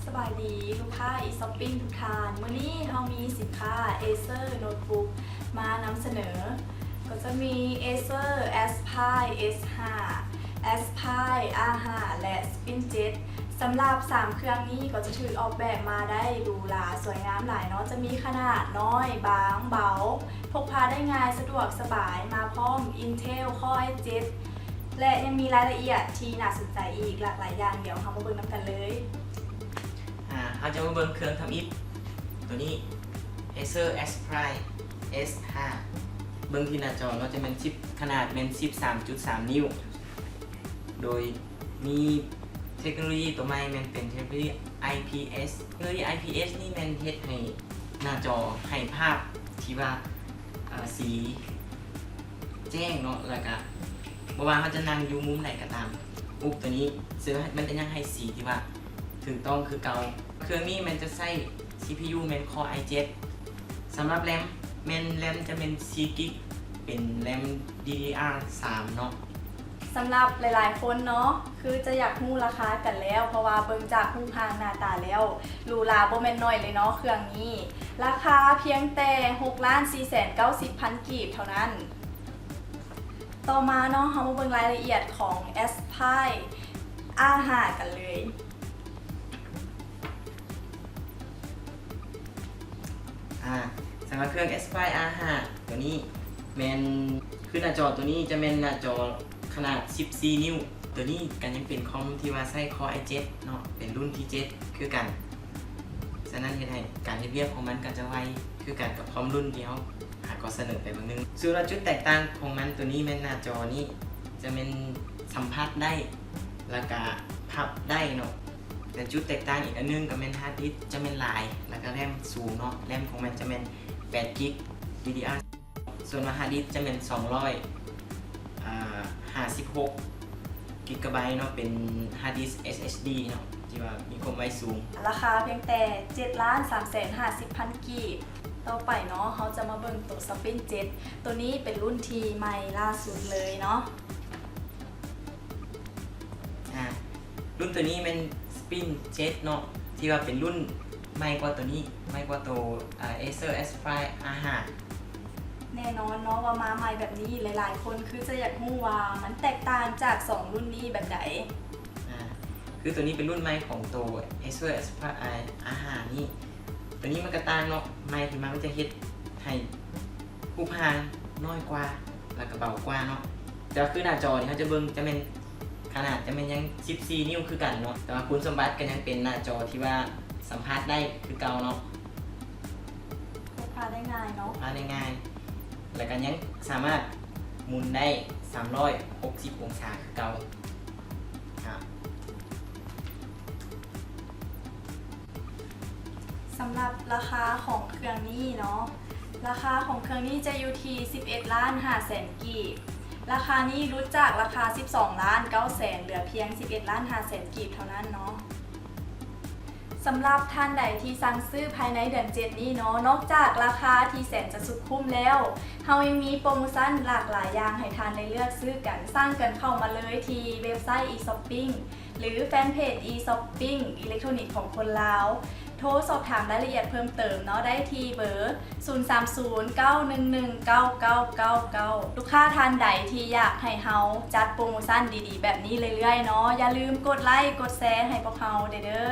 ສະບາຍດີລູກຄ້າ e-shopping ທຸກທ່ານ, ມື້ນີ້ເຮົາມີສິນຄ້າ Acer Notebook ມານຳສະເໜີ ກໍຈະມີ Acer Aspire S five Aspire R five ແລະ Spin ເຈັດ. ສຳລັບສາມເຄື່ອງນີ້ກໍຈະຖືກອອກແບບມາໄດ້ຫຼູຫຼາສວຍງາມຫຼາຍເນາະ, ຈະມີຂະໜາດນ້ອຍ, ບາງ, ເບົາ, ພົກພາໄດ້ງ່າຍ, ສະດວກສະບາຍ, ມາພ້ອມ Intel Core i ເຈັດ ແລະ ຍັງມີລາຍລະອຽດທີ່ໜ້າສົນໃຈອີກຫຼາກຫຼາຍຢ່າງ, ດຽວເຮົາມາເບິ່ງນຳກັນເລີຍ. ອາ ເຮົາຈະມາເບິ່ງເຄື່ອງທຳອິດໂຕນີ້ Acer Aspire S five. ເບິ່ງທີ່ໜ້າຈໍເນາະ ຈະແມ່ນສິບ ຂະໜາດແມ່ນສິບສາມຈຸດສາມນິ້ວ ໂດຍມີເທັກໂນໂລຢີໂຕໃໝ່ແມ່ນເປັນເທັກໂນໂລຢີ IPS. ເທັກໂນໂລຢີ IPS ນີ້ແມ່ນເຮັດໃຫ້ໜ້າຈໍໃຫ້ພາບທີ່ວ່າ ເອີ ສີແຈ້ງເນາະ, ແລ້ວກະບໍ່ວ່າເຮົາຈະນັ່ງຢູ່ມຸມໃດກໍຕາມ ອຸບໂຕນີ້ ເຊິ່ງມັນຈະຍັງໃຫ້ສີທີ່ວ່າຖືກຕ້ອງຄືເກົ່າ. ເຄື່ອງນີ້ແມ່ນຈະໃຊ້ CPU ແມ່ນ Core i ເຈັດ. ສຳລັບ RAM ແມ່ນ RAM ຈະແມ່ນສີ່ກິກ ເປັນ RAM ດີດີອາ ສາມເນາະ. ສຳລັບຫຼາຍໆຄົນເນາະ ຄືຈະຢາກຮູ້ລາຄາກັນແລ້ວ ເພາະວ່າເບິ່ງຈາກຮູບຮ່າງໜ້າຕາແລ້ວ ຫຼູຫຼາບໍ່ແມ່ນໜ້ອຍເລີຍເນາະເຄື່ອງນີ້. ລາຄາພຽງແຕ່ຫົກລ້ານສີ່ແສນເກົ້າສິບພັນກີບເທົ່ານັ້ນ. ຕໍ່ມາເນາະ ເຮົາມາເບິ່ງລາຍລະອຽດຂອງ Aspire R five ກັນເລີຍ. ອາ ສຳລັບເຄື່ອງ Aspire R five ໂຕນີ້ແມ່ນ ຄືໜ້າຈໍໂຕນີ້ຈະແມ່ນໜ້າຈໍຂະໜາດສິບສີ່ນິ້ວ. ໂຕນີ້ກໍຍັງເປັນຄອມທີ່ວ່າໃຊ້ Core i ເຈັດເນາະ ເປັນລຸ້ນທີເຈັດຄືກັນ. ສະນັ້ນເຮັດໃຫ້ການເຮັດວຽກຂອງມັນກໍຈະໄວຄືກັນກັບຄອມລຸ້ນທີ່ເຮົາຫາກໍສະເໜີໄປເບິ່ງໜຶ່ງ. ສ່ວນວ່າຈຸດແຕກຕ່າງຂອງມັນໂຕນີ້ແມ່ນໜ້າຈໍນີ້ຈະແມ່ນສຳຜັດໄດ້ ແລ້ວກະພັບໄດ້ເນາະ. ແລະ ຈຸດແຕກຕ່າງອີກອັນໜຶ່ງກໍແມ່ນ hard disk ຈະແມ່ນຫຼາຍ ແລ້ວກໍ RAM ສູງເນາະ, RAM ຂອງມັນຈະແມ່ນແປດກິກ ດີດີອາ ສ່ວນວ່າ hard disk ຈະແມ່ນສອງຮ້ອຍ ອາ ຫ້າສິບຫົກກິກກະໄບເນາະ, ເປັນ hard disk SSD ເນາະ ທີ່ວ່າມີຄວາມໄວສູງ. ລາຄາພຽງແຕ່ເຈັດລ້ານສາມແສນຫ້າສິບພັນກີບ. ຕໍ່ໄປເນາະ ເຮົາຈະມາເບິ່ງໂຕ Spin ເຈັດ. ໂຕນີ້ເປັນລຸ້ນທີ່ໃໝ່ລ່າສຸດເລີຍເນາະ. ອາ ລຸ້ນໂຕນີ້ແມ່ນ Spin ເຈັດເນາະ ທີ່ວ່າເປັນລຸ້ນໃໝ່ກວ່າໂຕນີ້ ໃໝ່ກວ່າໂຕ ອາ Acer Aspire R five. ແນ່ນອນເນາະວ່າມາໃໝ່ແບບນີ້ ຫຼາຍໆຄົນຄືຈະຢາກຮູ້ວ່າມັນແຕກຕ່າງຈາກສອງລຸ້ນນີ້ແບບໃດ. ອາ ຄືໂຕນີ້ເປັນລຸ້ນໃໝ່ຂອງໂຕ Acer Aspire R five ນີ້. ໂຕນີ້ມັນກະຕ່າງເນາະ ໃໝ່ຂຶ້ນມາມັນຈະເຮັດໃຫ້ຮູບຮ່າງນ້ອຍກວ່າ ແລ້ວກະເບົາກວ່າເນາະ. ແຕ່ວ່າຄືໜ້າຈໍນີ້ເຮົາຈະເບິ່ງຈະແມ່ນຂະໜາດຈະແມ່ນຍັງສິບສີ່ນິ້ວຄືກັນເນາະ, ແຕ່ວ່າຄຸນສົມບັດກະຍັງເປັນໜ້າຈໍທີ່ວ່າສຳຜັດໄດ້ຄືເກົ່າເນາະ. ພົກພາໄດ້ງ່າຍເນາະ ພາໄດ້ງ່າຍ ແລ້ວກະຍັງສາມາດໝູນໄດ້ສາມຮ້ອຍຫົກສິບອົງສາຄືເກົ່າ. ສຳລັບລາຄາຂອງເຄື່ອງນີ້ເນາະ ລາຄາຂອງເຄື່ອງນີ້ຈະຢູ່ທີ່ສິບເອັດລ້ານຫ້າແສນກີບ. ລາຄານີ້ຫຼຸດຈາກລາຄາສິບສອງລ້ານເກົ້າແສນ ເຫຼືອພຽງສິບເອັດລ້ານຫ້າແສນກີບເທົ່ານັ້ນເນາະ. ສຳລັບທ່ານໃດທີ່ສັ່ງຊື້ພາຍໃນເດືອນເຈັດນີ້ເນາະ ນອກຈາກລາຄາທີ່ແສນຈະສຸດຄຸ້ມແລ້ວ ເຮົາຍັງມີໂປຣໂມຊັນຫຼາກຫຼາຍຢ່າງໃຫ້ທ່ານໄດ້ເລືອກຊື້ກັນ. ສັ່ງກັນເຂົ້າມາເລີຍທີ່ເວັບໄຊ e-shopping ຫຼື ແຟນເພຈ e-shopping ອີເລັກໂທຣນິກຂອງຄົນລາວ. ໂທສອບຖາມລາຍລະອຽດເພີ່ມເຕີມເນາະ ໄດ້ທີ່ເບີ ສູນສາມສູນ ເກົ້າໜຶ່ງໜຶ່ງ ເກົ້າເກົ້າເກົ້າເກົ້າ. ລູກຄ້າທ່ານໃດທີ່ຢາກໃຫ້ເຮົາຈັດໂປຣໂມຊັນດີໆແບບນີ້ເລື້ອຍໆເນາະ ຢ່າລືມກົດໄລກົດແຊໃຫ້ພວກເຮົາແດ່ເດີ້.